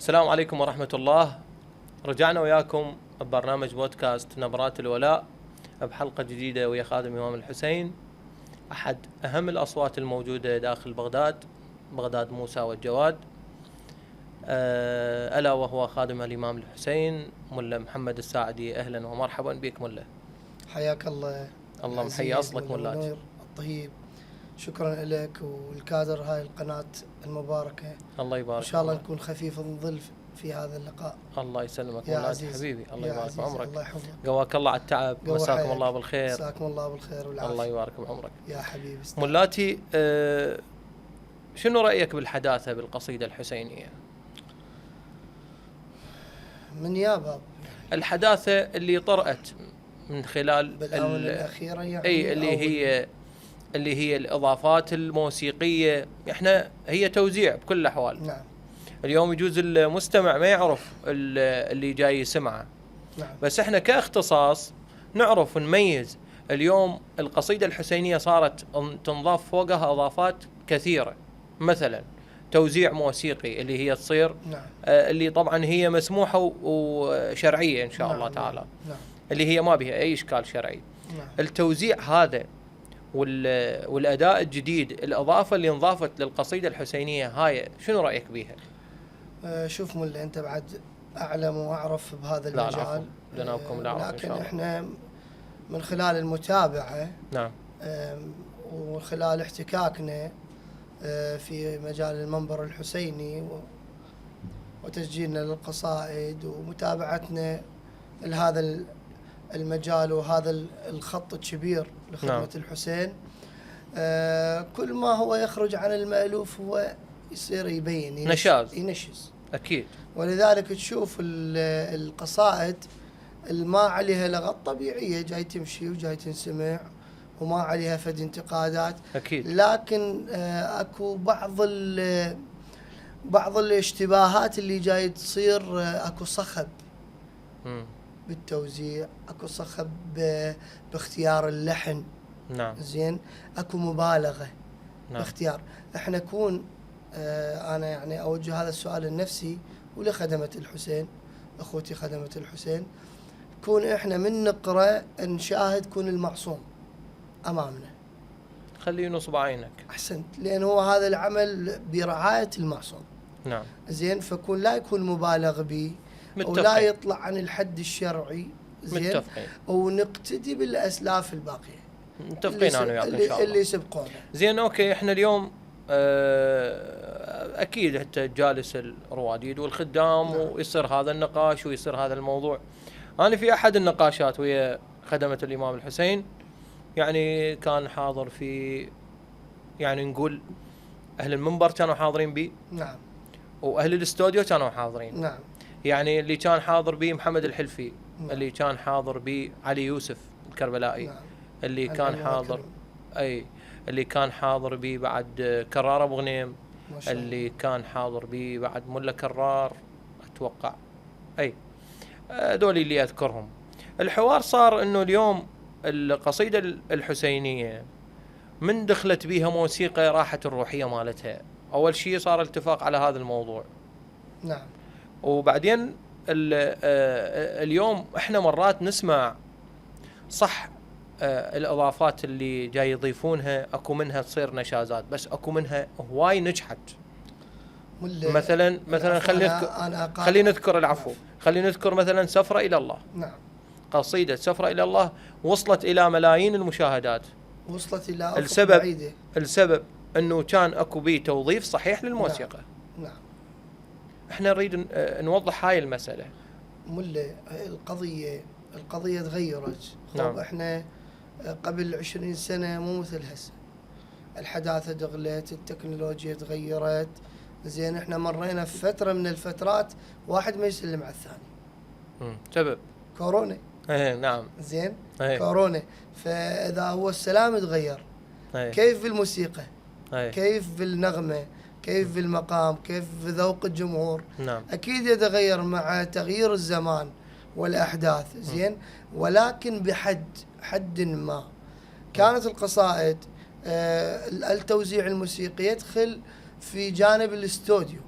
السلام عليكم ورحمة الله. رجعنا وياكم ببرنامج بودكاست نبرات الولاء بحلقة جديدة ويا خادم الإمام الحسين، أحد أهم الأصوات الموجودة داخل بغداد موسى والجواد، ألا وهو خادم الإمام الحسين ملا محمد الساعدي. أهلا ومرحبا بك ملا. حياك الله. الله محيي أصلك ملاك الطيب. شكرا لك والكادر هاي القناة المباركة. الله يبارك. إن شاء الله نكون خفيف الظل في هذا اللقاء. الله يسلمك ملاك حبيبي. الله يبارك بعمرك. الله يحفظك. قواك الله على التعب. مساكم الله بالخير. مساكم الله بالخير والعافية. الله يبارك بعمرك يا حبيبي. ملاتي، شنو رأيك بالحداثة بالقصيدة الحسينية؟ من يا باب الحداثة اللي طرأت من خلال بالآونة الأخيرة يعني أي اللي هي الإضافات الموسيقية. إحنا هي توزيع بكل الأحوال. نعم. اليوم يجوز المستمع ما يعرف اللي جاي يسمعه. نعم. بس إحنا كاختصاص نعرف نميز. اليوم القصيدة الحسينية صارت تنضاف فوقها إضافات كثيرة، مثلا توزيع موسيقي اللي هي تصير نعم. اللي طبعا هي مسموحة وشرعية إن شاء نعم. الله تعالى. نعم. اللي هي ما بها أي إشكال شرعي. نعم. التوزيع هذا والأداء الجديد، الإضافة اللي انضافت للقصيدة الحسينية هاي، شنو رأيك بيها؟ شوف ملا، أنت بعد أعلم وأعرف بهذا المجال. جنابكم لا لكن إحنا من خلال المتابعة، نعم، وخلال احتكاكنا في مجال المنبر الحسيني وتسجيلنا للقصائد ومتابعتنا لهذا المجال وهذا الخط الكبير لخدمة نعم. الحسين، كل ما هو يخرج عن المألوف هو يصير يبين ينشز أكيد. ولذلك تشوف القصائد ما عليها لغط طبيعية، جاي تمشي وجاي تنسمع وما عليها فد انتقادات أكيد. لكن اكو بعض الاشتباهات اللي جاي تصير. اكو صخب بالتوزيع، اكو صخب باختيار اللحن. نعم. زين. اكو مبالغة. نعم. باختيار. احنا كون انا يعني اوجه هذا السؤال لنفسي ولخدمة الحسين، اخوتي خدمة الحسين، كون احنا من نقرأ نشاهد كون المعصوم امامنا، خليه نصب عينك. احسنت، لان هو هذا العمل برعاية المعصوم. نعم. زين. فكون لا يكون مبالغ به ولا يطلع عن الحد الشرعي. زين. متفقين. ونقتدي بالاسلاف الباقيه متفقين انا وياك ان شاء الله. اللي سبقونا. زين. اوكي. احنا اليوم اكيد حتى جالس الرواديد والخدام. نعم. ويصير هذا النقاش ويصير هذا الموضوع. انا في احد النقاشات ويا خدمة الامام الحسين يعني كان حاضر في، يعني نقول اهل المنبر كانوا حاضرين بي. نعم. واهل الاستوديو كانوا حاضرين. نعم. يعني اللي كان حاضر بي محمد الحلفي. نعم. اللي كان حاضر بي علي يوسف الكربلائي. نعم. اللي كان حاضر اللي كان حاضر بي بعد كرار ابو غنيم. اللي كان حاضر بي بعد ملا كرار اتوقع. هذول اللي اذكرهم. الحوار صار انه اليوم القصيدة الحسينية من دخلت بيها موسيقى راحت الروحية مالتها. اول شيء صار الاتفاق على هذا الموضوع. نعم. وبعدين اليوم احنا مرات نسمع صح الاضافات اللي جاي يضيفونها، اكو منها تصير نشازات، بس اكو منها هواي نجحت. مثلا خلينا نذكر العفو. خلينا نذكر مثلا سفرة الى الله. نعم. قصيدة سفرة الى الله وصلت الى ملايين المشاهدات. وصلت الى افق بعيدة. السبب انه كان اكو بيه توظيف صحيح للموسيقى. نعم. احنا نريد نوضح هاي المسألة. ملا القضية تغيرت. نعم. احنا قبل 20 سنة مو مثل هسه. الحداثة دغلت، التكنولوجيا تغيرت. زين. احنا مرينا في فترة من الفترات واحد ما يسلم على الثاني. سبب كورونا. نعم. زين. كورونا. فاذا هو السلام تغير، كيف بالموسيقى، كيف بالنغمة، كيف بالمقام، كيف بذوق الجمهور. نعم. اكيد يتغير مع تغيير الزمان والاحداث. زين. ولكن حد ما كانت القصائد التوزيع الموسيقي يدخل في جانب الاستوديو.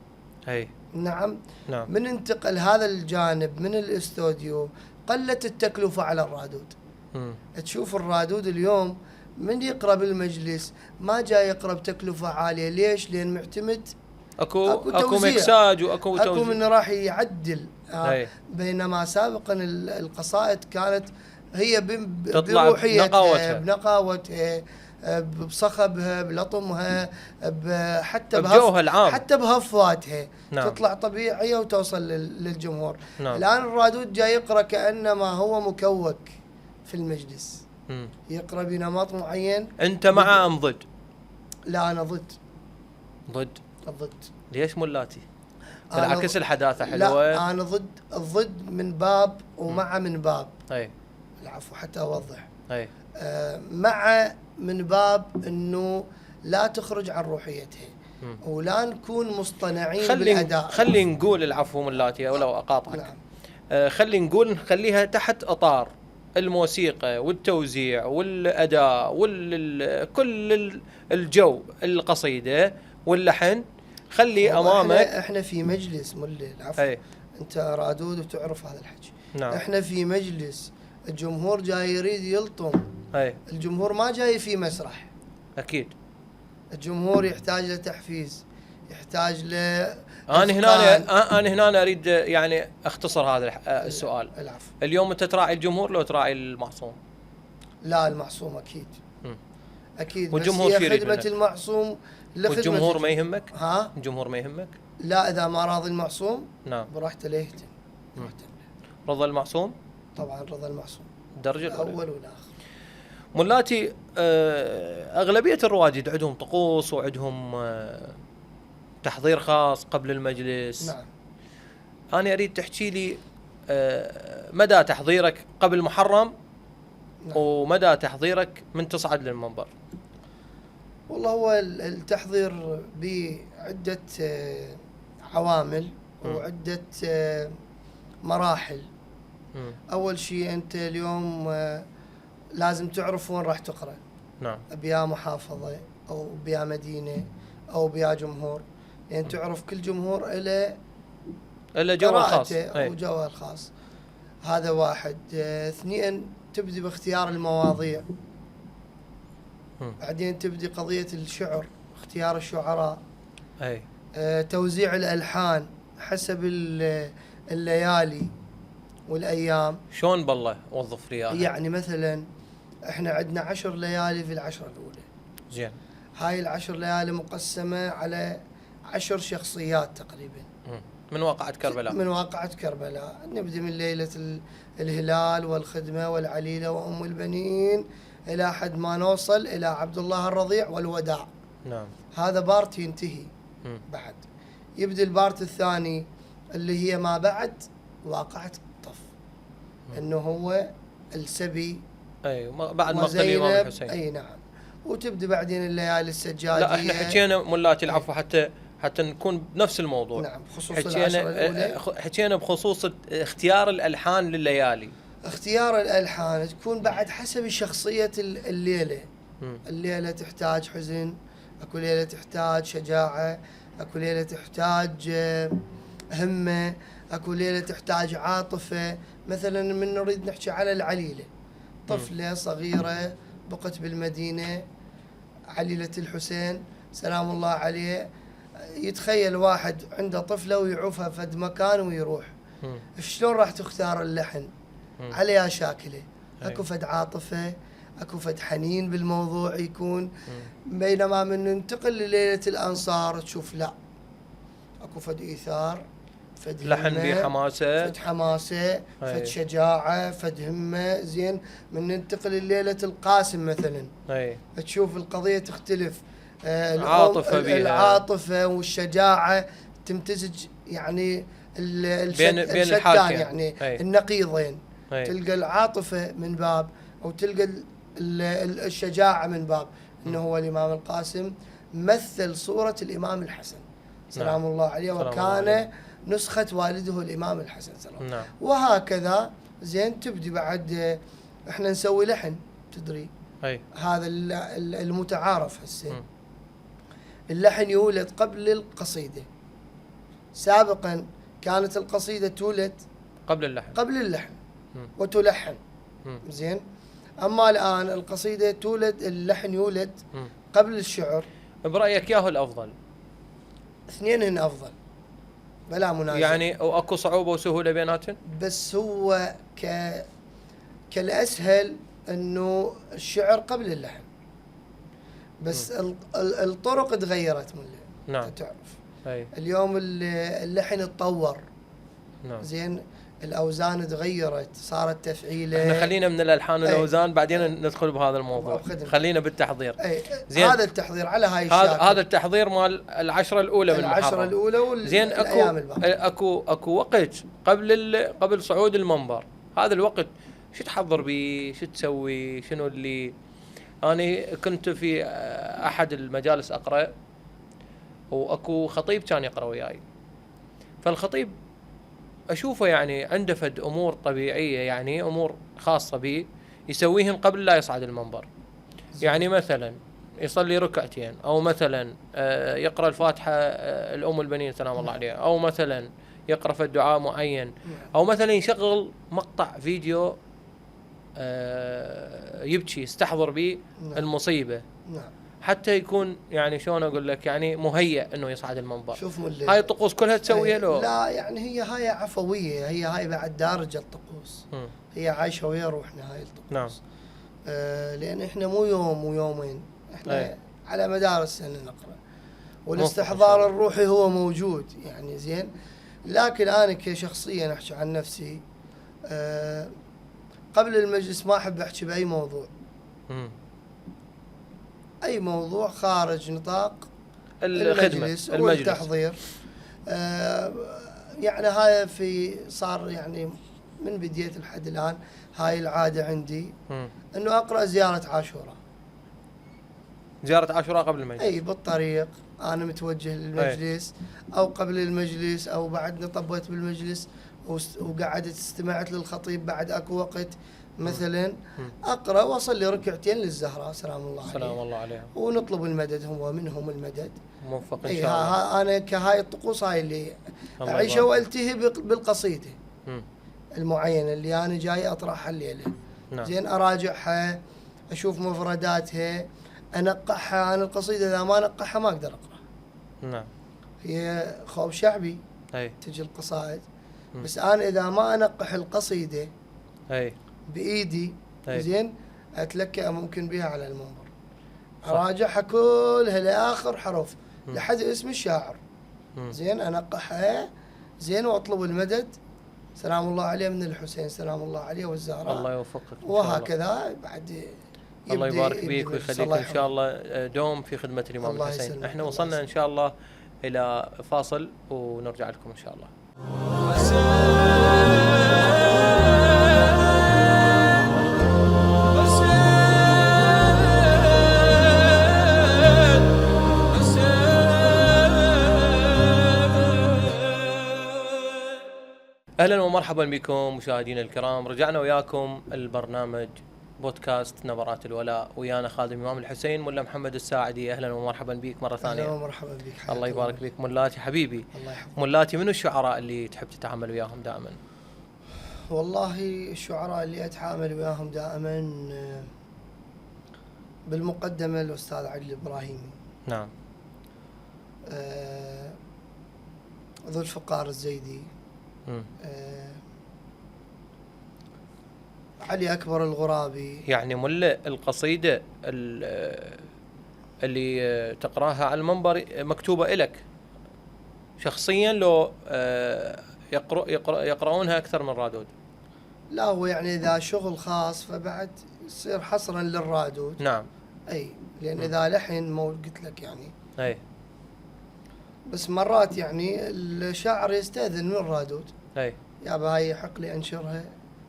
نعم. من انتقل هذا الجانب من الاستوديو قلت التكلفة على الرادود. تشوف الرادود اليوم من يقرأ بالمجلس ما جاي يقرأ بتكلفة عالية. ليش؟ لأن معتمد اكو مكساج واكو توزيع، اكو من راح يعدل. بينما سابقا القصائد كانت هي بروحيتها بنقاوتها بصخبها بلطمها حتى بجوها العام حتى بهفواتها. تطلع طبيعية وتوصل للجمهور. الآن الرادود جاي يقرأ كأنما هو مكوك في المجلس. يقرأ بنمط معين. أنت مع أم ضد؟ لا أنا ضد. ضد؟ ضد. ليش ملاتي؟ بالعكس الحداثة حلوة. لا أنا ضد من باب ومع من باب. العفو حتى أوضح. مع من باب إنه لا تخرج عن روحيتها ولا نكون مصطنعين بالأداء. خلي نقول العفو ملاتي ولو أقاطعك. نعم. خلي نقول نخليها تحت إطار الموسيقى والتوزيع والأداء كل الجو القصيدة واللحن خلي أمامك. احنا في مجلس العفو. انت رادود وتعرف هذا الحكي. نعم. احنا في مجلس الجمهور جاي يريد يلطم. الجمهور ما جاي في مسرح. أكيد الجمهور يحتاج لتحفيز، يحتاج ل أنا هنا أريد يعني أختصر هذا السؤال. العفو. اليوم أنت تراعي الجمهور لو تراعي المعصوم؟ لا المعصوم أكيد. أكيد. والجمهور بس هي خدمة المعصوم والجمهور ما يهمك؟ الجمهور ما يهمك؟ لا إذا ما راضي المعصوم نعم براحته لا يهتم. رضا المعصوم؟ طبعا رضا المعصوم الدرجة الأول والآخر. ملاتي أغلبية الرواد عندهم طقوس وعندهم تحضير خاص قبل المجلس. نعم. أنا أريد تحكي لي مدى تحضيرك قبل محرم. نعم. ومدى تحضيرك من تصعد للمنبر. والله هو التحضير بعدة عوامل وعدة مراحل. أول شيء أنت اليوم لازم تعرف وين راح تقرأ. نعم. بيا محافظة أو بيا مدينة أو بيا جمهور، يعني تعرف كل جمهور إلى جوه الخاص أو جوه الخاص. هذا واحد. اثنين تبدي باختيار المواضيع. بعدين تبدي قضية الشعر، اختيار الشعراء. توزيع الألحان حسب الليالي والأيام. شلون بالله وظف لي يعني مثلا احنا عندنا 10 ليالي في العشرة الأولى. زين. هاي ال10 ليالي مقسمة على 10 شخصيات تقريبا. من واقعة كربلاء. من واقعة كربلاء. نبدأ من ليلة الهلال والخدمة والعليلة وأم البنين إلى حد ما نوصل إلى عبد الله الرضيع والوداع. نعم. هذا بارت ينتهي. بعد يبدأ البارت الثاني اللي هي ما بعد واقعة الطف. إنه هو السبي. بعد مقتل الإمام الحسين. أي نعم. وتبدأ بعدين الليالي السجادية. لا احنا حكينا ملاتي العفو حتى نكون بنفس الموضوع. نعم. بخصوص العشرة الأولى حكينا بخصوص اختيار الألحان لليالي. اختيار الألحان تكون بعد حسب شخصية الليلة. الليلة تحتاج حزن، اكو ليلة تحتاج شجاعة، اكو ليلة تحتاج همة، اكو ليلة تحتاج عاطفة. مثلا من نريد نحكي على العليلة، طفلة صغيرة بقت بالمدينة، عليلة الحسين سلام الله عليه. يتخيل واحد عنده طفلة ويعوفها فد مكان ويروح. شلون راح تختار اللحن؟ عليها شاكلة. اكو فد عاطفة، اكو فد حنين بالموضوع يكون. بينما من ننتقل لليلة الأنصار تشوف لا، اكو فد إيثار، فد لحن بحماسة، فد حماسة، فد شجاعة، فد همة. زين. من ننتقل لليلة القاسم مثلا تشوف القضية تختلف. عاطفة بيها. العاطفة والشجاعة تمتزج، يعني بين الشتان يعني النقيضين. تلقى العاطفة من باب أو تلقى الشجاعة من باب. إنه هو الإمام القاسم مثل صورة الإمام الحسن سلام الله عليه، وكان نسخة والده الإمام الحسن سلام الله. نعم. وهكذا. زين. تبدي بعد احنا نسوي لحن تدري. هذا المتعارف هسه. اللحن يولد قبل القصيدة. سابقا كانت القصيدة تولد قبل اللحن وتلحن. زين. أما الآن القصيدة تولد، اللحن يولد قبل الشعر. برأيك ياهو الأفضل؟ اثنينهن أفضل بلا منازع. يعني واكو صعوبة وسهولة بيناتهم؟ بس هو كالأسهل أنه الشعر قبل اللحن، بس الطرق تغيرت من نعم. تعرف أي. اليوم اللحن اتطور. نعم. زين. الأوزان تغيرت، صارت تفعيلة. احنا خلينا من الألحان والأوزان بعدين ندخل بهذا الموضوع. خلينا بالتحضير. زين. هذا التحضير على هاي هذا التحضير مال العشرة الأولى من المحرم. العشرة الأولى زين. اكو وقت قبل صعود المنبر. هذا الوقت شو تحضر بيه؟ شو تسوي؟ شنو اللي أنا كنت في أحد المجالس أقرأ، واكو خطيب كان يقرأ وياي، فالخطيب أشوفه يعني عنده فد أمور طبيعية، يعني أمور خاصة به يسويهن قبل لا يصعد المنبر. يعني مثلا يصلي ركعتين، أو مثلا يقرأ الفاتحة الأم البنين سلام الله عليها، أو مثلا يقرأ في الدعاء معين، أو مثلا يشغل مقطع فيديو يبكي يستحضر به المصيبة، حتى يكون يعني شلون اقول لك يعني مهيئ انه يصعد المنبر. شوف هاي الطقوس كلها تسويها له؟ لا يعني هي هاي عفويه، هي هاي بعد دارجه الطقوس. هي عايشه ويا روحنا هاي الطقوس. نعم. لان احنا مو يوم ويومين، احنا على مدار السنه نقرا، والاستحضار الروحي هو موجود يعني. زين. لكن انا كشخصيا احكي عن نفسي، قبل المجلس ما احب احكي باي موضوع. أي موضوع خارج نطاق المجلس والتحضير. يعني هاي صار يعني من بديت لحد الآن هاي العادة عندي، أنه أقرأ زيارة عاشوراء. زيارة عاشوراء قبل المجلس؟ أي بالطريق أنا متوجه للمجلس، أو قبل المجلس، أو بعد طبيت بالمجلس وقعدت استمعت للخطيب بعد أكو وقت مثلا أقرأ وأصلي ركعتين للزهراء سلام الله عليها، ونطلب المدد، هو منهم المدد. موفق إن شاء الله. أنا كهاي الطقوس هاي اللي أعيشها والتهي بالقصيدة المعينة اللي أنا جاي أطرحها الليلة. نعم. زين. أراجعها، أشوف مفرداتها، أنقحها. أنا القصيدة إذا ما أنقحها ما أقدر أقرأ. نعم. هي خوف شعبي. تجي القصائد. بس أنا إذا ما أنقح القصيدة بإيدي، زين، أتلكأ ممكن بها على المنبر، أراجعها كلها لآخر حرف لحد اسم الشاعر. زين. أنقحها زين، وأطلب المدد سلام الله عليه من الحسين سلام الله عليه والزهراء. الله يوفقك. وهكذا بعد الله يبارك بيك ويخليك إن شاء الله دوم في خدمة الإمام الحسين. احنا وصلنا إن شاء الله إلى فاصل ونرجع لكم إن شاء الله. أهلا ومرحبا بكم مشاهدينا الكرام. رجعنا وياكم البرنامج بودكاست نبرات الولاء، ويانا خادم الإمام الحسين ملا محمد الساعدي. أهلا ومرحبا بك مرة ثانية. أهلا ومرحبا بك. الله يبارك بك. ملاتي حبيبي، الله يحفظك. ملاتي منو الشعراء اللي تحب تتعامل وياهم دائما؟ والله الشعراء اللي أتعامل وياهم دائما بالمقدمة الأستاذ علي الإبراهيمي. نعم. ذو الفقار الزيدي. علي أكبر الغرابي. يعني ملا القصيدة اللي تقراها على المنبر مكتوبة إلك شخصيا لو يقرؤونها أكثر من رادود؟ لا، هو يعني إذا شغل خاص فبعد يصير حصرا للرادود. نعم. أي لأن إذا لحن قلت لك يعني. أي. بس مرات يعني الشاعر يستأذن من الرادود. أي. يابا هاي حق لي أنشرها،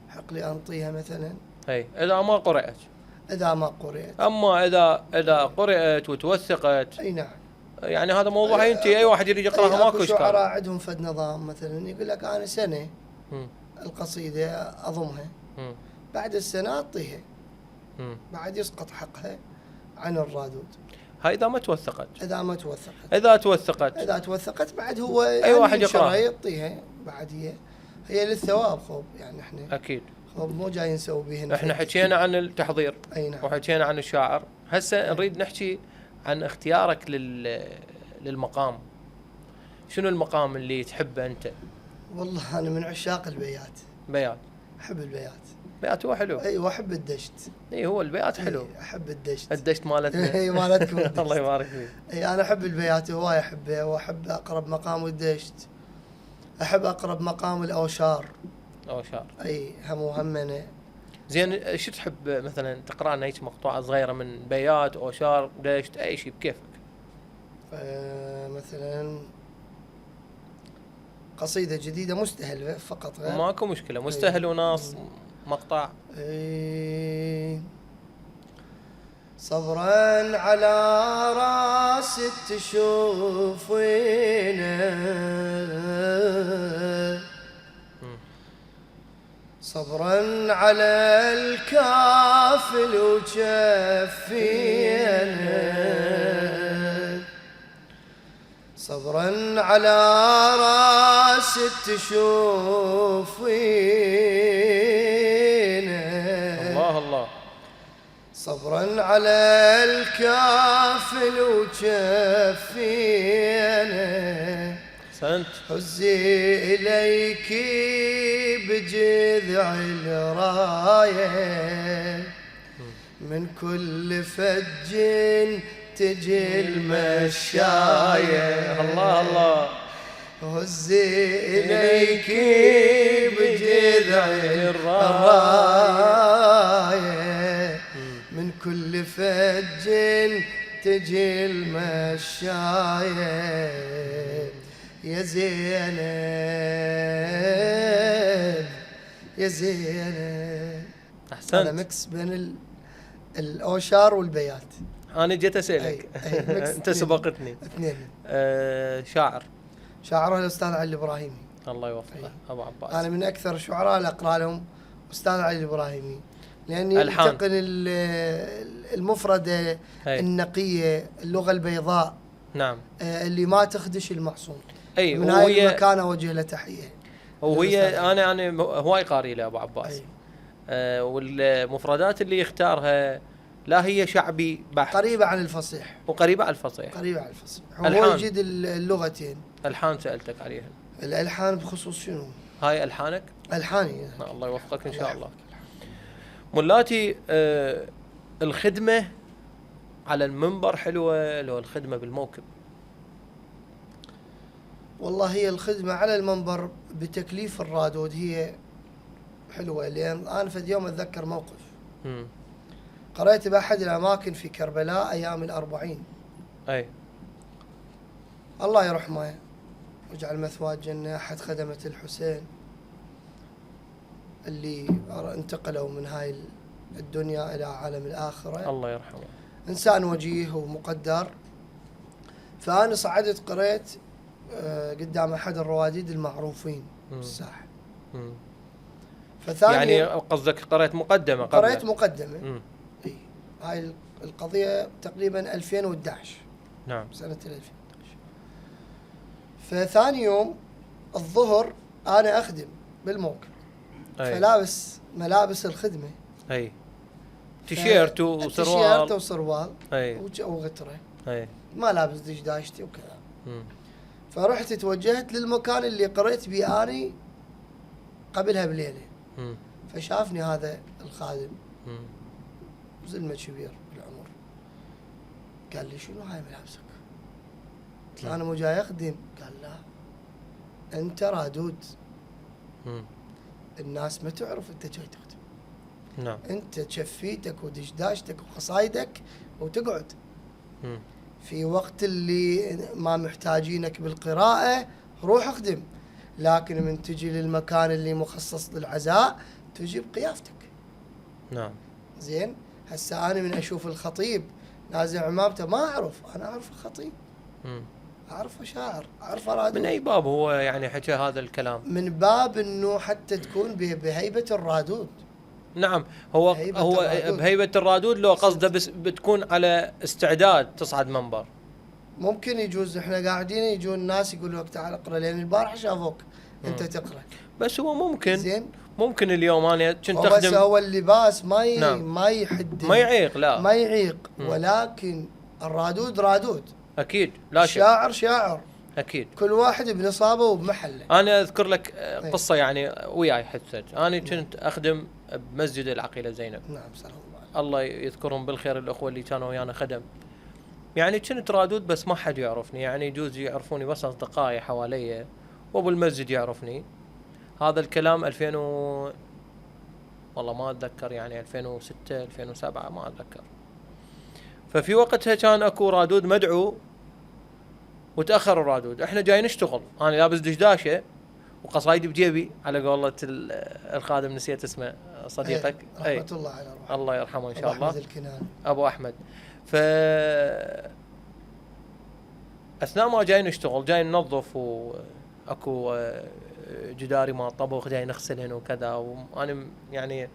حق لي أنطيها مثلا. أي. إذا ما قرأت. إذا ما قرأت. أما إذا قرأت وتوثقت. أي نعم. يعني هذا موضوع ينتهي، أي واحد يريد يقرأها ماكو إشكال. شعراء عندهم فد نظام مثلا يقول لك أنا سنة القصيدة أضمها، بعد السنة أعطيها، بعد يسقط حقها عن الرادود. هاي اذا ما توثقت. اذا توثقت بعد هو اي واحد يقراها يعطيها بعد. هي للثواب خوب، يعني احنا اكيد خوب مو جاي نسوي بهنا. احنا حكينا عن التحضير، اي نعم، وحكينا عن الشاعر. هسه نريد نحكي عن اختيارك للمقام. شنو المقام اللي تحبه انت؟ والله انا من عشاق البيات. احب البيات هو حلو. اي، واحب الدشت. اي هو البيات حلو. احب الدشت. الدشت مالتنا. اي مالتكم. الله يبارك فيك. اي انا احب البيات هواي احبها، واحب اقرب مقام الدشت. احب اقرب مقام الاوشار. اي همنا. زين ايش تحب مثلا تقرا لنا هيك مقطوعه صغيره من بيات اوشار دشت اي شيء بكيفك؟ مثلا قصيده جديده مستهل فقط غير. ماكو مشكله، مستهل وناص مقطع. صبرا على راس تشوفينا، صبرا على الكافل وجفينا، صبرا على راس تشوفينا. الله. صبرا على الكافل وجفينا. سنت هزي إليك بجذع الراية، من كل فج تجي المشاية. الله. هزي إليك بجذع الراية، من كل فج تجي المشاية. يا زينب يا زينب. احسنت. هذا مكس بين الاوشار والبيات. انا جيت اسالك. انت سبقتني. اثنين. شاعر الاستاذ علي الابراهيمي. الله يوفقه. ابو عباس انا من اكثر الشعراء اللي اقرا لهم استاذ علي الابراهيمي، لاني يتقن المفرده النقيه، اللغه البيضاء. نعم. اللي ما تخدش المعصوم. اي، من هاي المكان اوجه له تحيه. وهي انا هواي قاري له ابو عباس. والمفردات اللي يختارها لا هي شعبي بحت، قريبه عن الفصيح. هو يجيد اللغتين. الحان سالتك عليها. الالحان بخصوص شنو؟ هاي الحانك؟ الحاني. الله يوفقك ان شاء الله. ملاتي، الخدمه على المنبر حلوه لو الخدمه بالموكب؟ والله هي الخدمه على المنبر بتكليف الرادود هي حلوه، لان انا في يوم اتذكر موقف قرأت بأحد الأماكن في كربلاء أيام ال40. الله يرحمه واجعل مثواه جنة، أحد خدمة الحسين اللي انتقلوا من هاي الدنيا إلى عالم الآخرة. الله يرحمه. إنسان وجيه ومقدر. فأنا صعدت قرأت قدام أحد الرواديد المعروفين بالساحة. يعني قصدك قرأت مقدمة؟ قرأت مقدمة. هاي القضية تقريبا 2011. نعم. سنة 2011. فثاني يوم الظهر أنا أخدم بالموقع. فلابس ملابس الخدمة. تيشيرت وسروال. وغترة. ما لابس دشداشتي وكذا. فرحت توجهت للمكان اللي قرأت بيه أني قبلها بليلة. فشافني هذا الخادم زلمة كبير بالعمر، قال لي شنو هاي ملابسك؟ قلت له انا مو جاي اخدم. قال لا، انت رادود. الناس ما تعرف انت جاي تخدم. نعم. انت تشفيتك ودشداشتك وقصايدك وتقعد. في وقت اللي ما محتاجينك بالقراءة روح اخدم، لكن من تجي للمكان اللي مخصص للعزاء تجي بقيافتك. نعم. زين. هسه أنا من أشوف الخطيب نازع عمامته ما أعرف، أنا أعرف الخطيب، أعرفه شاعر، أعرفه رادود. من أي باب هو يعني حكى هذا الكلام؟ من باب إنه حتى تكون بهيبة الرادود. نعم. هو بهيبة الرادود لو قصده بس بتكون على استعداد تصعد منبر. ممكن يجوز احنا قاعدين يجون الناس يقولوا لك تعال اقرا، لان البارحه شافوك انت تقرا. بس هو ممكن زين، ممكن اليوم انا كنت اخدم. بس هو اللباس ما يحد، ما يعيق، لا ما يعيق. ولكن الرادود رادود اكيد، لا شك. شاعر اكيد، كل واحد بنصابه وبمحله. انا اذكر لك قصه يعني وياي حدثت. انا كنت اخدم بمسجد العقيله زينب. نعم، سلام الله يذكرهم بالخير الاخوه اللي كانوا ويانا خدم. يعني كنت رادود بس ما حد يعرفني، يعني يجوز يعرفوني بس اصدقائي حواليا، وابو المسجد يعرفني. هذا الكلام 2000 والله ما اتذكر، يعني 2006 2007 ما اتذكر. ففي وقتها كان اكو رادود مدعو وتاخر الرادود، احنا جاي نشتغل، انا لابس دشداشه وقصايدي بجيبي على قولة الخادم نسيت اسمه صديقك، رحمة الله على روحه، الله يرحمه ان شاء الله، أحمد الكناني. ابو احمد. ف اثناء ما جاي نشتغل جاي ننظف، واكو جداري مال طبخ جاي نغسلهن وكذا، وانا يعني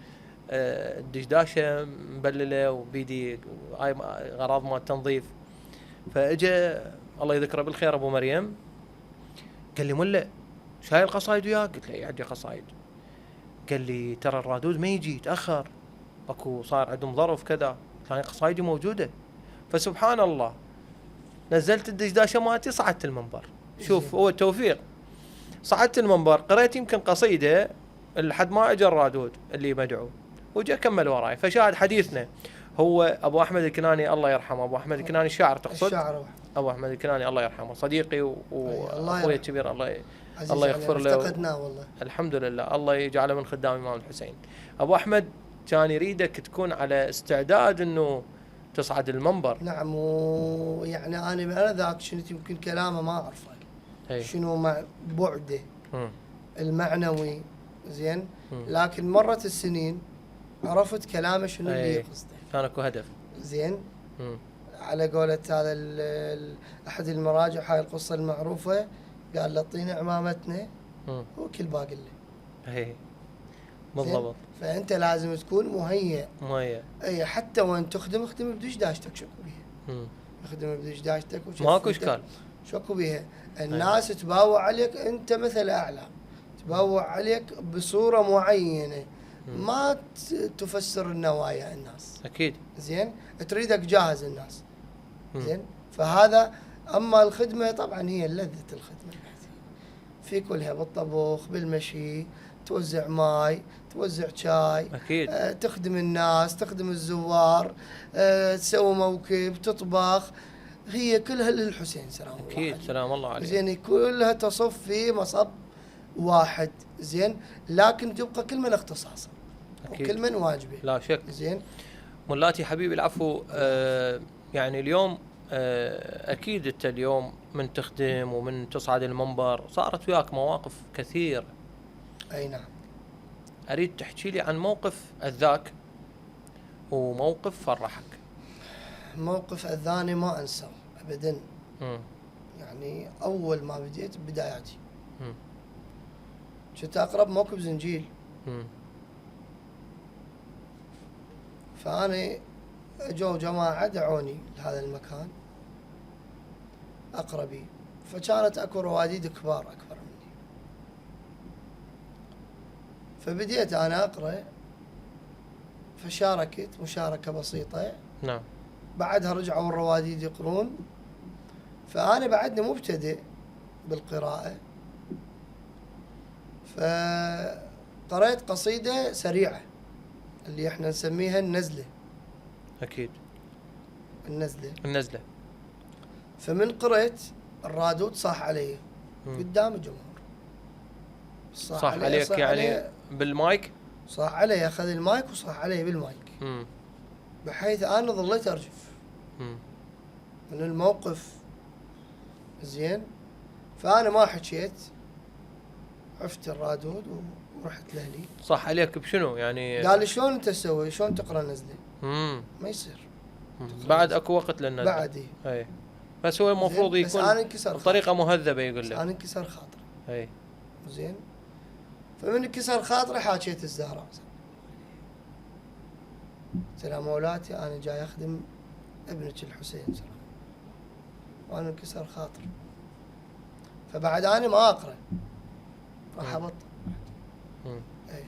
الدشداشه مبلله وبيدي هاي غراض مال تنظيف. فاجى الله يذكره بالخير ابو مريم قال لي ملا شايل قصايد وياك؟ قلت له اي عندي قصايد. قال لي ترى الرادود ما يجي يتاخر، اكو صار عندهم ظرف كذا، كان قصايدي موجوده. فسبحان الله نزلت الدشداشه مالتي صعدت المنبر. شوف هو التوفيق، صعدت المنبر قريت يمكن قصيده لحد ما اجى الرادود اللي مدعو وجا كمل وراي. فشاهد حديثنا هو ابو احمد الكناني الله يرحمه. ابو احمد الكناني الشاعر تقصد؟ الشاعر ابو احمد الكناني الله يرحمه صديقي واخوي الكبير، الله يغفر يعني له. افتقدناه والله. الحمد لله، الله يجعله من خدام الامام الحسين. ابو احمد كان يريدك تكون على استعداد انه تصعد المنبر. نعم، ويعني انا ذاك كنت يمكن كلامه ما اعرفه شنو مع بعده المعنوي، زين، لكن مرت السنين عرفت كلامه شنو اللي يقصده، كان اكو هدف، زين. على قولة هذا احد المراجع، هاي القصه المعروفه، قال له اعطينا عمامتنا وكل باقي له. بالضبط. فانت لازم تكون مهيئ. اي حتى وين تخدم اخدم بدشداشتك، شكو بيها. اخدم بدشداشتك ماكو اشكال، شكو بيها. الناس تباوع عليك، انت مثل اعلى، تباوع عليك بصوره معينه، ما تفسر النوايا الناس. اكيد. زين، تريدك جاهز الناس. زين، فهذا. اما الخدمه طبعا هي لذة الخدمه في كلها، بالطبخ، بالمشي، توزع ماي، توزع شاي، اكيد. تخدم الناس، تخدم الزوار، تسوي موكب، تطبخ، هي كلها للحسين سلام الله اكيد عليه. سلام الله عليه. زين، كلها تصف في مصب واحد. زين، لكن تبقى كل من اختصاصه وكل من واجبه، لا شك. زين. ملاتي حبيبي العفو، يعني اليوم اكيد انت اليوم من تخدم ومن تصعد المنبر صارت وياك مواقف كثيرة. اي نعم. اريد تحكي لي عن موقف اذاك وموقف فرحك. موقف اذاني ما انساه ابدا. يعني اول ما بديت بداياتي كنت اقرب موكب زنجيل. فأنا جو جماعة دعوني لهذا المكان أقربي، فكانت أكو رواديد كبار أكبر مني، فبديت أنا أقرأ، فشاركت مشاركة بسيطة. نعم. بعدها رجعوا الرواديد يقرون، فأنا بعدني مبتدئ بالقراءة، فقرأت قصيدة سريعة اللي احنا نسميها النزلة. اكيد. النزلة. فمن قرأت الرادود صاح علي قدام الجمهور. صاح عليك يعني بالمايك؟ صاح علي، اخذ المايك وصاح علي بالمايك. بحيث انا ظليت ارجف من الموقف. زين، فانا ما حكيت، عفت الرادود ورحت لاهلي. صح عليك بشنو يعني؟ قال لي شلون انت تسوي، شلون تقرا نزله؟ ما يصير. بعد اكو وقت للنزله. بعد اي. بس هو المفروض يكون بطريقه مهذبه يقول لك. انا انكسر خاطري. اي. زين، فمن انكسر خاطري حاكيت الزهراء. قلت لها مولاتي أنا جاي أخدم ابنك الحسين سلام، وأنا انكسر خاطر، فبعد أنا ما أقرأ راح أبطل. أي.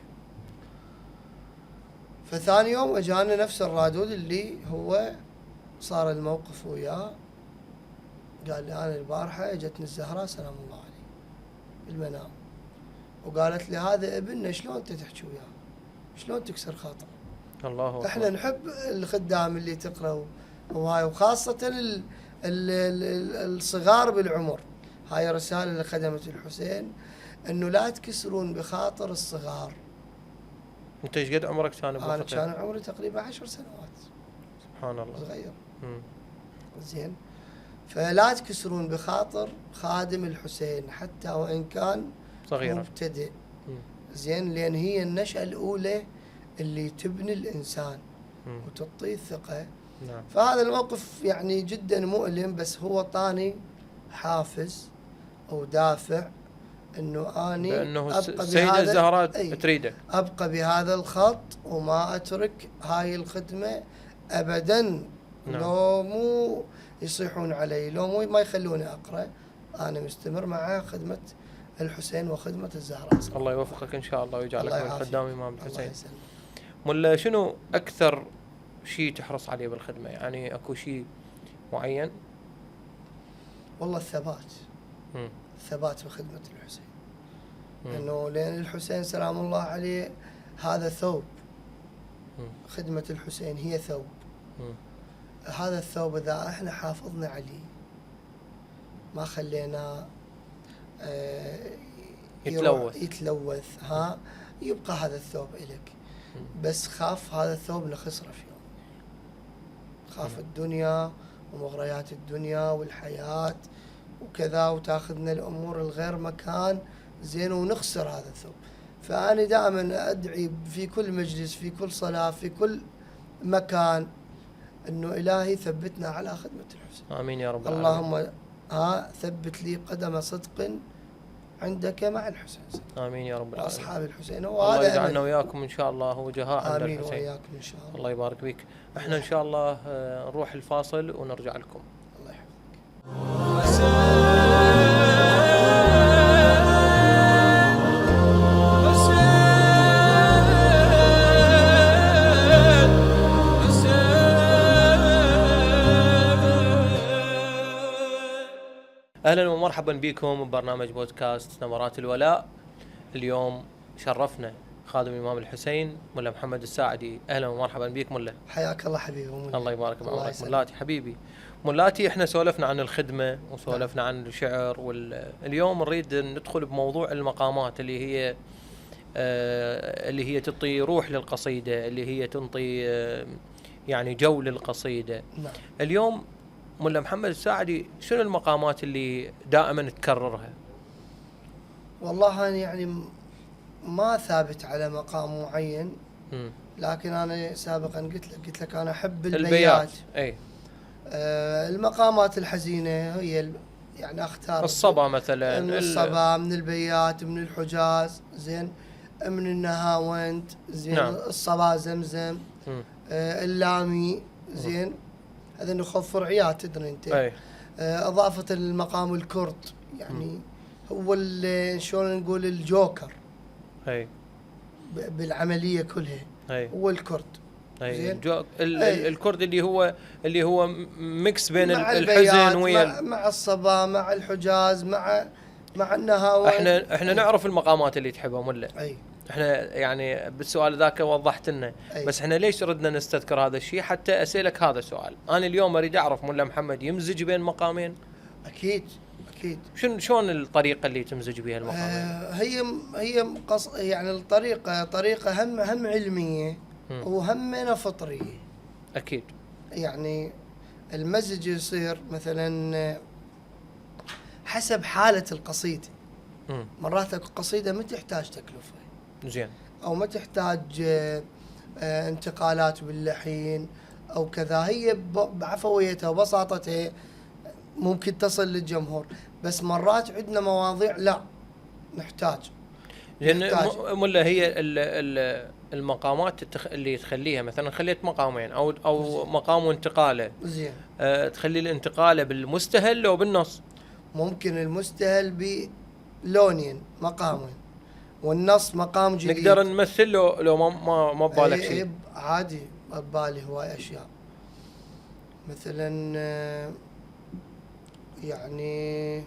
فثاني يوم أجانا نفس الرادود اللي هو صار الموقف وياه، قال لي أنا البارحة اجتني الزهراء سلام الله عليه بالمنام، وقالت لي هذا ابننا شلون انت تحكي وياه، شلون تكسر خاطره. الله أكبر. احنا نحب الخدام اللي تقرأ وهاي، وخاصة الصغار بالعمر. هاي رسالة لخدمة الحسين انه لا تكسرون بخاطر الصغار. انت ايش قد عمرك كان؟ انا كان عمري تقريبا 10 سنوات. سبحان الله. صغير. زين. فلا تكسرون بخاطر خادم الحسين حتى وإن كان صغيرة مبتدئ. زين، لأن هي النشأة الأولى اللي تبني الإنسان وتعطيه الثقة. نعم. فهذا الموقف يعني جدا مؤلم، بس هو طاني حافز أو دافع إنه أني لأنه السيدة الزهراء تريده أبقى بهذا الخط وما أترك هاي الخدمة أبدا. نعم. لو مو يصيحون علي، لو مو ما يخلوني أقرأ، أنا مستمر مع خدمة الحسين وخدمة الزهراء. الله يوفقك إن شاء الله ويجعلك من خدام إمام الحسين. ملا شنو أكثر شيء تحرص عليه بالخدمة؟ يعني أكو شيء معين؟ والله الثبات. الثبات بخدمة الحسين. لأنه لأن الحسين سلام الله عليه هذا ثوب. خدمة الحسين هي ثوب. هذا الثوب إذا احنا حافظنا عليه، ما خلينا يتلوث يبقى هذا الثوب إلك. بس خاف هذا الثوب نخسره في يوم، خاف الدنيا ومغريات الدنيا والحياة وكذا، وتاخذنا الأمور الغير مكان زين ونخسر هذا الثوب. فأنا دائما أدعي في كل مجلس، في كل صلاة، في كل مكان، إنه إلهي ثبتنا على خدمة الحسين. آمين يا رب العالمين. اللهم ثبت لي قدم صدق عندك مع الحسين. آمين يا رب العالمين. أصحاب الحسين. الله يجعلنا وياكم إن شاء الله وجهاء عند الحسين. آمين وياكم إن شاء الله. الله يبارك فيك. احنا إن شاء الله نروح الفاصل ونرجع لكم. الله يحفظك. أهلا ومرحبا بكم ببرنامج بودكاست نبرات الولاء. اليوم شرفنا خادم الإمام الحسين ملا محمد الساعدي. أهلا ومرحبا بك ملا. حياك الله حبيبي. الله يبارك بعمرك ملاتي حبيبي. ملاتي احنا سولفنا عن الخدمة وسولفنا عن الشعر، واليوم نريد ندخل بموضوع المقامات اللي هي تعطي روح للقصيدة، اللي هي تنطي يعني جو للقصيدة. نعم. اليوم ملا محمد الساعدي شنو المقامات اللي دائما تكررها؟ والله أنا يعني ما ثابت على مقام معين، لكن أنا سابقا قلت لك أنا أحب البيات. أي. المقامات الحزينة هي يعني أختار الصبا مثلا، من الصبا، من البيات، من الحجاز، زين، من النهاوند، زين. نعم. الصبا زمزم، اللامي، زين. هذا نخوف فرعيات تدري انت. اضافه المقام الكرد، يعني هو شلون نقول الجوكر بالعمليه كلها. هو الكرد. زين. الكرد اللي هو ميكس بين الحزن ويا مع الصبا، مع الحجاز، مع النهاوند. احنا نعرف المقامات اللي تحبها ملا. احنا يعني بالسؤال ذاك وضحت لنا. بس احنا ليش ردنا نستذكر هذا الشيء؟ حتى اسالك هذا السؤال. انا اليوم اريد اعرف ملا محمد يمزج بين مقامين. اكيد. شلون الطريقه اللي تمزج بها المقامين؟ هي يعني الطريقه طريقه هم علميه وهم فطريه. اكيد. يعني المزج يصير مثلا حسب حاله القصيده. مرات القصيده ما تحتاج تكلفه، زين، او ما تحتاج انتقالات باللحين او كذا. هي بعفويتها وبساطتها ممكن تصل للجمهور. بس مرات عندنا مواضيع لا نحتاج. لان ملا هي المقامات اللي تخليها مثلا خليت مقامين او مقام وانتقاله زين تخلي الانتقاله بالمستهل لو بالنص؟ ممكن المستهل بلونين مقامين والنص مقام جديد. نقدر نمثل لو ما ببالك شيء؟ عادي ببالي هواي اشياء مثلا يعني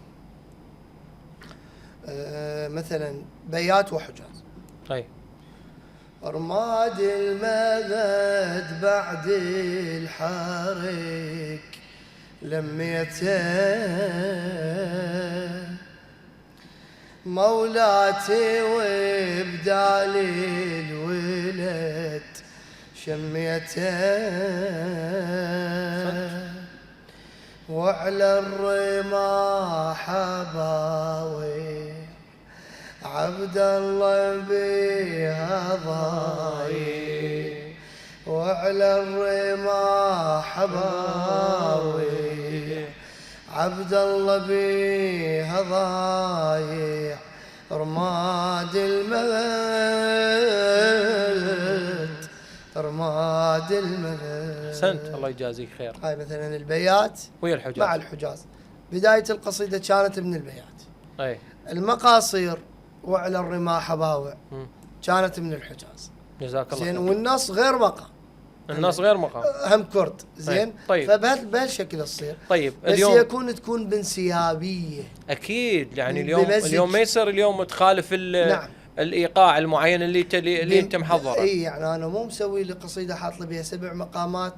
مثلا بيات وحجاز. طيب رماد المغد بعد الحرك لميته مولاتي وبدال الولد شميته وعلى الرماح باوي عبد الله بها ضايع وعلى الرماح باوي عبد الله بها ضايع رماد المغد رماد المغد. سنت الله يجازيك خير. هاي مثلا البيات ويا الحجاز مع الحجاز. بداية القصيدة كانت من البيات. اي المقاصير وعلى الرماح باوع كانت من الحجاز. جزاك الله زين والنص غير مقام. النص غير مقام هم كرد. زين طيب فبهالشكل تصير. طيب بس اليوم تكون بانسيابيه اكيد يعني اليوم ما يصير اليوم تخالف نعم. الايقاع المعين اللي انت محضره. اي يعني انا مو مسوي لي قصيده حاط لي بها 7 مقامات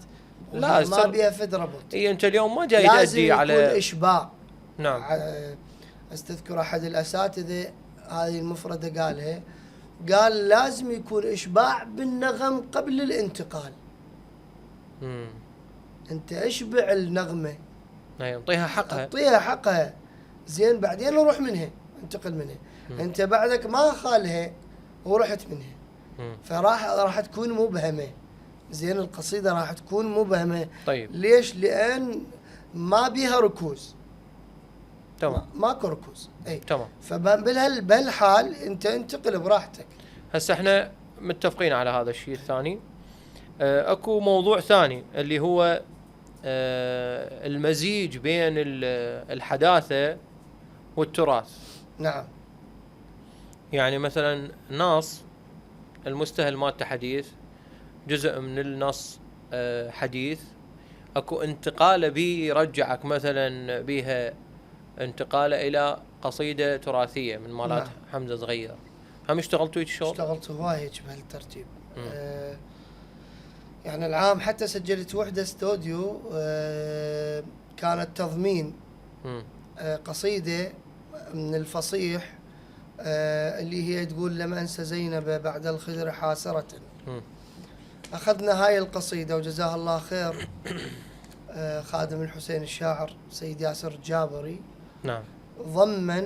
لا ما بيها فد ربط. اي انت اليوم ما جاي تأدي على لازم يكون اشباع. نعم استذكر احد الاساتذه هذه المفردة قالها قال لازم يكون إشباع بالنغم قبل الانتقال. أنت اشبع النغمة اعطيها حقها اعطيها حقها زين بعدين نروح منها انتقل منها. أنت بعدك ما خالها ورحت منها راح تكون مبهمة. زين القصيدة راح تكون مبهمة. طيب ليش؟ لأن ما بيها ركوز. تمام ماكو ركوز. اي تمام. فبهالحال انت انتقل براحتك. هسه احنا متفقين على هذا الشيء الثاني. اكو موضوع ثاني اللي هو المزيج بين الحداثة والتراث. نعم. يعني مثلا نص المستهل مالته حديث، جزء من النص حديث، اكو انتقال بي يرجعك مثلا بيها انتقاله الى قصيده تراثيه من مالات نعم. حمزه صغير. هم اشتغلتوا هيك شغل؟ اشتغلت هواي بهالترتيب. يعني العام حتى سجلت وحده استوديو كانت تضمين قصيده من الفصيح اللي هي تقول لم انسى زينب بعد الخدر حاسره. اخذنا هاي القصيده وجزاه الله خير خادم الحسين الشاعر سيد ياسر الجابري. نعم. ضمن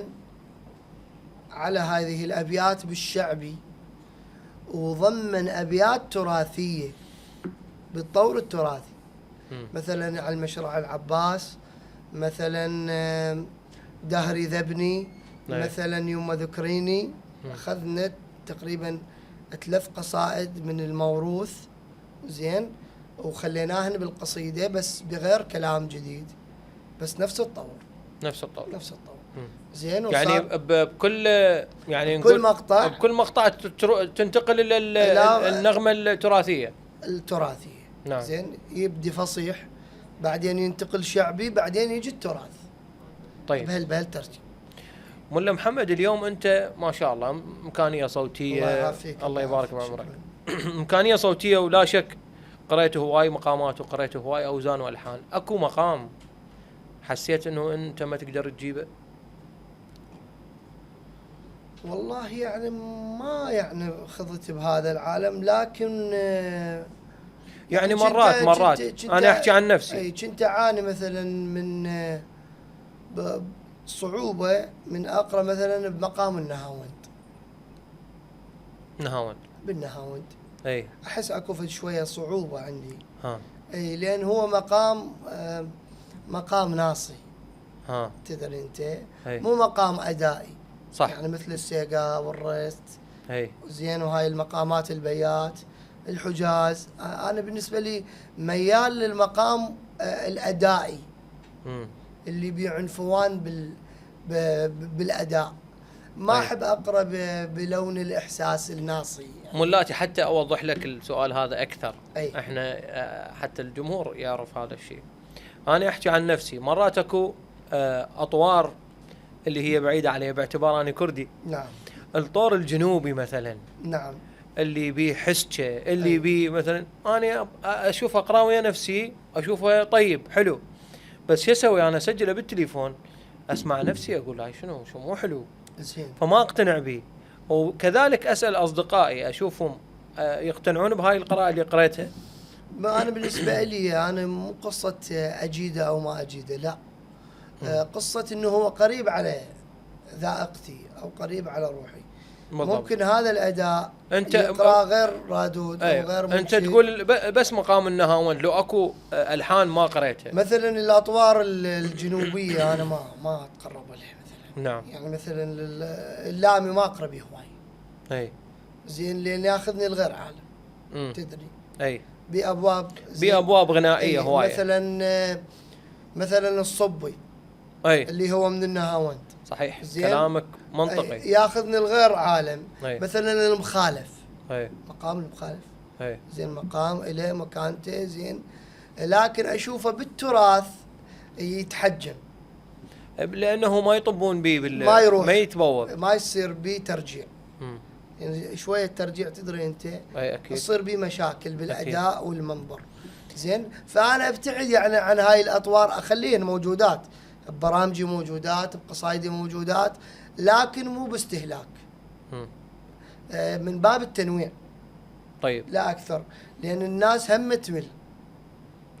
على هذه الأبيات بالشعبي وضمن أبيات تراثية بالطور التراثي. مثلا على المشرع العباس، مثلا دهري ذبني، مثلا يوم ذكريني. أخذنا تقريبا 3 قصائد من الموروث زين وخليناهن بالقصيدة بس بغير كلام جديد بس نفس الطور. زين يعني بكل يعني بكل مقطع تنتقل الى النغمه التراثيه. نعم. زين يبدي فصيح بعدين ينتقل شعبي بعدين يجي التراث. طيب بهالترتيب. ملا محمد اليوم انت ما شاء الله امكانيه صوتيه الله يبارك بعمرك امكانيه صوتيه ولا شك قريته هواي مقامات وقريته هواي اوزان والحان. اكو مقام حسيت انه انت ما تقدر تجيبه؟ والله يعني ما يعني خضت بهذا العالم لكن يعني مرات انا احكي عن نفسي. اي كنت اعاني مثلا من صعوبة من اقرا مثلا بمقام بالنهاوند. اي احس اكو شوية صعوبة عندي. اي لان هو مقام ناصي. تدري انت مو مقام ادائي. صح. يعني مثل السيقا والريست زين. وهاي المقامات البيات الحجاز، انا بالنسبه لي ميال للمقام الادائي اللي بعنفوان بالاداء، ما احب اقرا بلون الاحساس الناصي يعني. ملاتي حتى اوضح لك السؤال هذا اكثر، احنا حتى الجمهور يعرف هذا الشيء. انا احكي عن نفسي، مرات اكو اطوار اللي هي بعيده علي باعتبار اني كردي. نعم. الطور الجنوبي مثلا، نعم، اللي بيه حسكه، اللي بيه مثلا انا اشوف اقرا ويا نفسي اشوفه طيب حلو، بس شو اسوي؟ انا اسجله بالتليفون اسمع نفسي اقول هاي شنو مو حلو، زين، فما اقتنع به. وكذلك اسال اصدقائي اشوفهم يقتنعون بهاي القراءه اللي قريتها. ما انا بالنسبه لي انا مو قصه اجيده او ما اجيده، لا، قصه انه هو قريب على ذائقتي او قريب على روحي. بالضبط. ممكن هذا الاداء انت يقرا غير رادود او غير ممشي. انت تقول بس مقام النهاوند، لو اكو الحان ما قريتها مثلا الاطوار الجنوبيه انا ما اتقرب لها مثلا. نعم. يعني مثلا اللامي ما اقرا به هواي. زين، لان ياخذني الغير عالم. تدري. بابواب غنائيه هوايه. مثلا الصبي اللي هو من النهاوند. صحيح، كلامك منطقي. ياخذني الغير عالم. مثلا المخالف، مقام المخالف. زين، مقام له مكانته. زين، لكن اشوفه بالتراث يتحجم، لانه ما يطبون به ما يروح، ما يتبوب، ما يصير به ترجيع. يعني شويه ترجيع تدري انت، يصير به مشاكل بالاداء. أكيد. والمنظر. زين، فانا ابتعد يعني عن هاي الاطوار، اخليهن موجودات ببرامجي، موجودات بقصايدي، موجودات، لكن مو باستهلاك، من باب التنويع. طيب، لا اكثر، لان الناس هم تمل.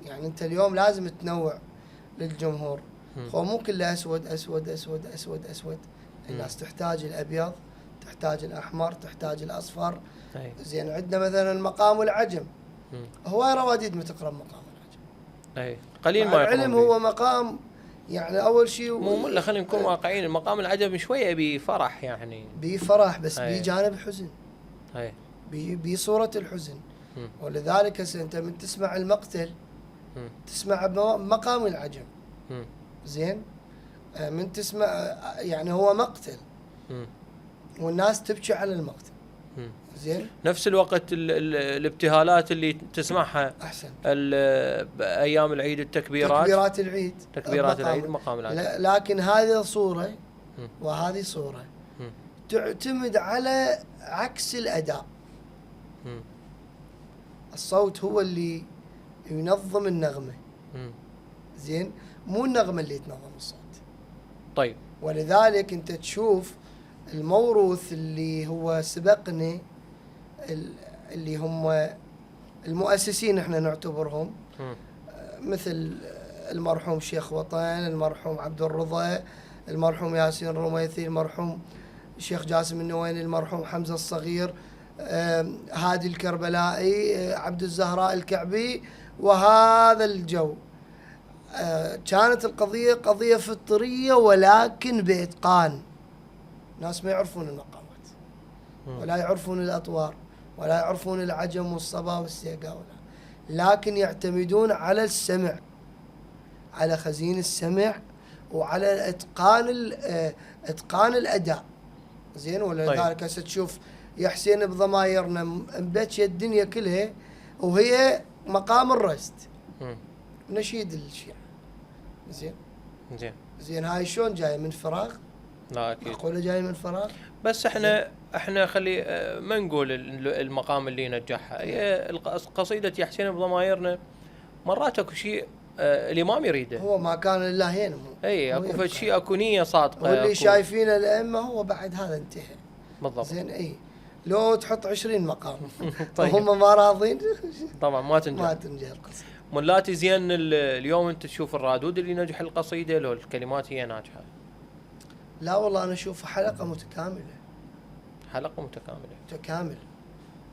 يعني انت اليوم لازم تنوع للجمهور. هو مو كله اسود اسود اسود اسود اسود. الناس تحتاج الابيض، تحتاج الاحمر، تحتاج الاصفر. زين، عندنا مثلا مقام العجم، هواي رواديد متقرب مقام العجم. قليل ما العلم هو مقام، يعني اول شيء مو خلينا نكون واقعيين، المقام العجم شويه بفرح، يعني بفرح، بس بجانب حزن، بصوره الحزن. ولذلك انت من تسمع المقتل تسمع مقام العجم. زين، من تسمع يعني هو مقتل والناس تبكي على المقتل. زين، نفس الوقت الابتهالات اللي تسمعها احسن ايام العيد، تكبيرات العيد مقام العجم. لكن هذه صوره وهذه صوره تعتمد على عكس الاداء. الصوت هو اللي ينظم النغمه. زين، مو النغمه اللي تنظم الصوت. طيب، ولذلك انت تشوف الموروث اللي هو سبقني، اللي هم المؤسسين احنا نعتبرهم، مثل المرحوم شيخ وطن، المرحوم عبد الرضا، المرحوم ياسين الرميثي، المرحوم الشيخ جاسم النويني، المرحوم حمزة الصغير، هادي الكربلائي، عبد الزهراء الكعبي، وهذا الجو. كانت القضية قضية فطرية ولكن بإتقان. ناس ما يعرفون المقامات ولا يعرفون الأطوار ولا يعرفون العجم والصبا والسيقا، لكن يعتمدون على السمع، على خزين السمع، وعلى إتقان الأداء. زين، ولذلك هسه تشوف يا حسين بضمايرنا مبتشة الدنيا كلها، وهي مقام الرست، نشيد الشيعة. زين هاي شلون جايه من فراغ؟ لا اكيد معقوله جايه من فراغ. بس احنا خلي ما نقول المقام اللي نجحها. هي قصيده يا حسين بضمايرنا مرات اكو شيء الامام يريده، هو ما كان الا هنا. اكو شيء، اكو نيه صادقه، واللي شايفينه الائمه هو بعد هذا انتهى. بالضبط. زين، لو تحط 20 مقام طيب. وهم ما راضين طبعا ما تنجح القصيده. ملاتي زين، اليوم انت تشوف الرادود اللي نجح القصيده لو الكلمات هي ناجحه؟ لا والله انا اشوف حلقه متكامله. متكامل.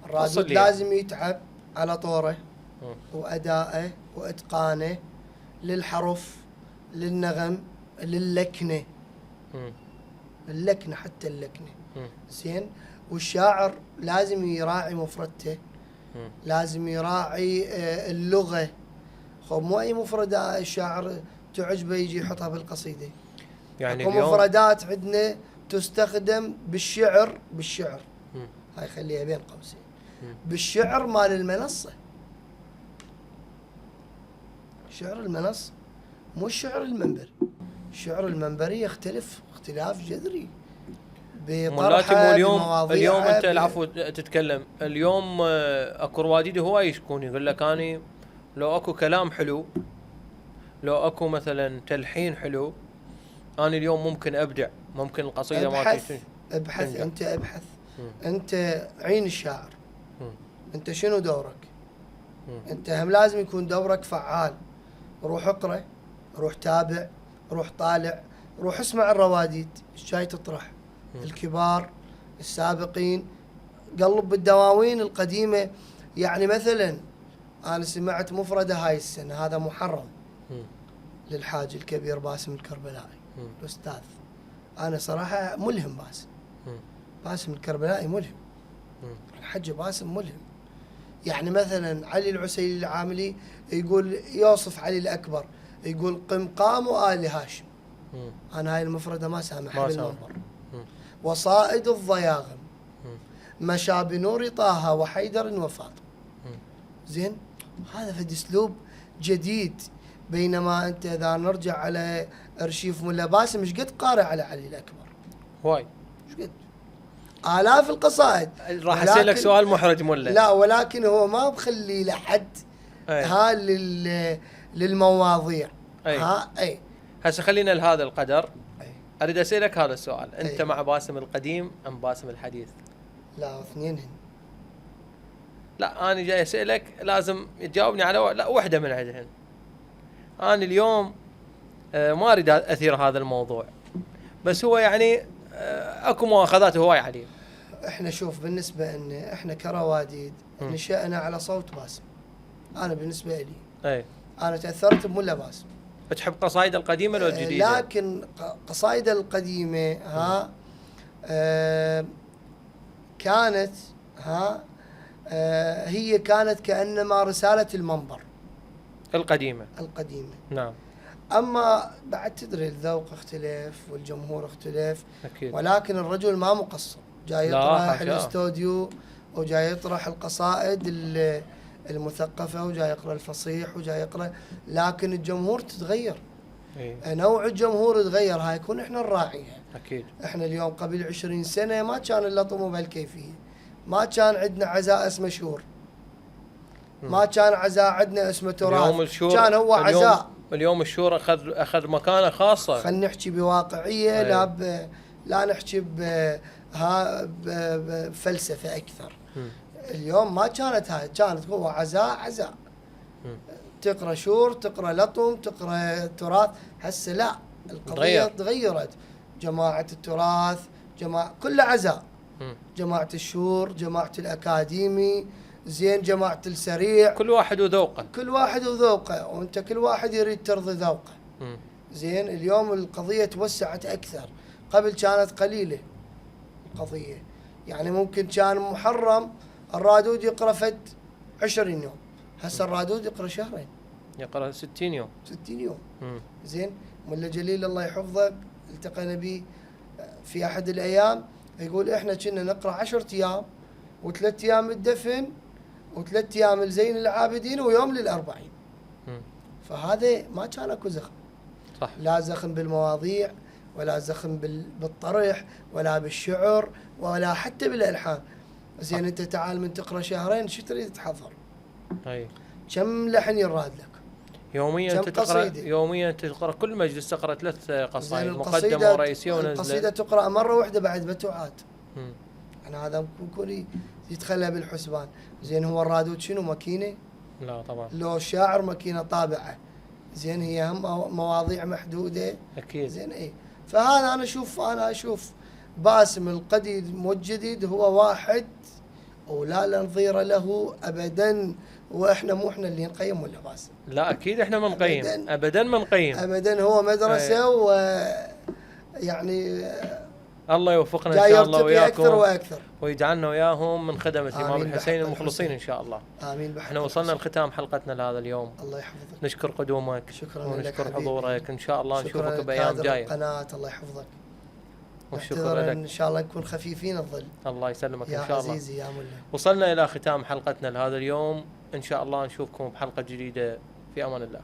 الرادود لازم يتعب على طوره وادائه واتقانه للحرف، للنغم، للكنه. اللكنه، حتى اللكنه. زين، والشاعر لازم يراعي مفردته، لازم يراعي اللغة. خب مو أي مفردة الشاعر تعجبه يجي يحطها بالقصيدة. يعني مفردات عندنا تستخدم بالشعر هاي خليها بين قوسين، بالشعر مال المنصة. شعر المنصة مو الشعر المنبري. الشعر المنبري يختلف اختلاف جذري بطرحه اليوم انت العفو تتكلم اليوم اكو رواديد هواي يشكون يقول لك اني لو اكو كلام حلو، لو اكو مثلا تلحين حلو، انا اليوم ممكن ابدع، ممكن القصيده مالتي ابحث انت ابحث انت عين الشاعر. انت شنو دورك؟ انت هم لازم يكون دورك فعال. روح اقرا، روح تابع، روح طالع، روح اسمع الرواديد ايش جاي تطرح، الكبار السابقين، قلب بالدواوين القديمه. يعني مثلا انا سمعت مفرده هاي السنه، هذا محرم للحاج الكبير باسم الكربلائي الاستاذ. انا صراحه ملهم باسم الكربلائي ملهم، الحج باسم ملهم. يعني مثلا علي العسيلي العاملي يقول يوصف علي الأكبر، يقول قمقام وآل هاشم. أنا هاي المفردة ما سامحها بالمنبر. وصائد الضياغم مشى بنور طه وحيدر وفاطمة. زين، هذا في أسلوب جديد. بينما أنت إذا نرجع على أرشيف ملا باسم إيش قد قارئ على علي الأكبر؟ واي إيش قد؟ آلاف القصائد. راح أسألك سؤال محرج ملا. لا، ولكن هو ما بخلي لحد ها للمواضيع. ها اي هسه خلينا لهذا القدر. اريد اسالك هذا السؤال، انت مع باسم القديم ام باسم الحديث؟ لا، اثنينهن. لا انا جاي اسالك لازم تجاوبني على لا واحده من عندهن. انا اليوم ما اريد اثير هذا الموضوع، بس هو يعني اكو مؤاخذات هواي عليه. احنا شوف، بالنسبه ان احنا كرواديد نشأنا على صوت باسم. انا بالنسبه لي انا تاثرت بملا باسم. تحب قصائد القديمه ولا الجديده؟ لكن قصائد القديمه كانت هي كانت كانما رساله المنبر القديمه. نعم. اما بعد تدري الذوق اختلف والجمهور اختلف. أكيد. ولكن الرجل ما مقصر، جاي يطرح الاستوديو وجاي يطرح القصائد المثقفة وجاي يقرأ الفصيح وجاي يقرأ، لكن الجمهور تتغير. نوع الجمهور يتغير، هاي يكون احنا نراعيها. أكيد. احنا اليوم قبل 20 سنة ما كان اللطم بهالكيفية، ما كان عندنا عزاء اسمه شور، ما كان عزاء عندنا اسمه تراث، كان هو عزاء. اليوم الشور اخذ مكانه خاصة. خلينا نحكي بواقعية. لا نحكي بفلسفة أكثر. اليوم ما كانت هاي، كانت هو عزاء. تقرأ شور، تقرأ لطم، تقرأ تراث. هسه لا، القضية تغيرت. جماعة التراث، كل عزاء. جماعة الشور، جماعة الأكاديمي، زين، جماعة السريع. كل واحد وذوقه. وانت كل واحد يريد ترضي ذوقه. زين، اليوم القضية توسعت أكثر. قبل كانت قليلة القضية، يعني ممكن كان محرم الرادود يقرأ فد 20 يوم، هسه الرادود يقرأ شهرين، يقرأ 60 يوم. زين، ملا جليل الله يحفظه التقينا به في أحد الأيام، يقول إحنا كنا نقرأ 10 أيام و3 أيام الدفن و3 أيام الزين العابدين ويوم للأربعين. فهذا ما كان اكو زخم. صح. لا زخم بالمواضيع، ولا زخم بالطرح، ولا بالشعر، ولا حتى بالالحان. زين، انت تعال من تقرا شهرين شو تريد تحضر؟ كم لحن يراد لك؟ يوميا تقرا كل مجلس تقرا 3 قصائد، مقدمه ورئيسيه ونزله. القصيده تقرا مره واحده بعد متوعات. يعني هذا ممكن يتخلى بالحسبان. زين، هو الرادود شنو ماكينه؟ لا طبعا. لو الشاعر ماكينه طابعه. زين، هي هم مواضيع محدوده. اكيد. زين، اي. فهذا انا اشوف باسم القديم والجديد هو واحد ولا نظير له ابدا. واحنا مو احنا اللي نقيم ولا باسم؟ لا اكيد احنا ما نقيم ابدا. ابدا هو مدرسه. ويعني الله يوفقنا ان شاء الله وياكم اكثر واكثر، ويجعلنا وياهم من خدمه الامام الحسين المخلصين ان شاء الله. امين. احنا وصلنا لختام حلقتنا لهذا اليوم. الله يحفظك. نشكر قدومك، شكرا ونشكر حضورك. ان شاء الله نشوفك بايام جايه. القناه الله يحفظك. والشكر لك. ان شاء الله نكون خفيفين الظل. الله يسلمك ان شاء الله. يا عزيزي يا ملا. وصلنا الى ختام حلقتنا لهذا اليوم، ان شاء الله نشوفكم بحلقه جديده، في امان الله.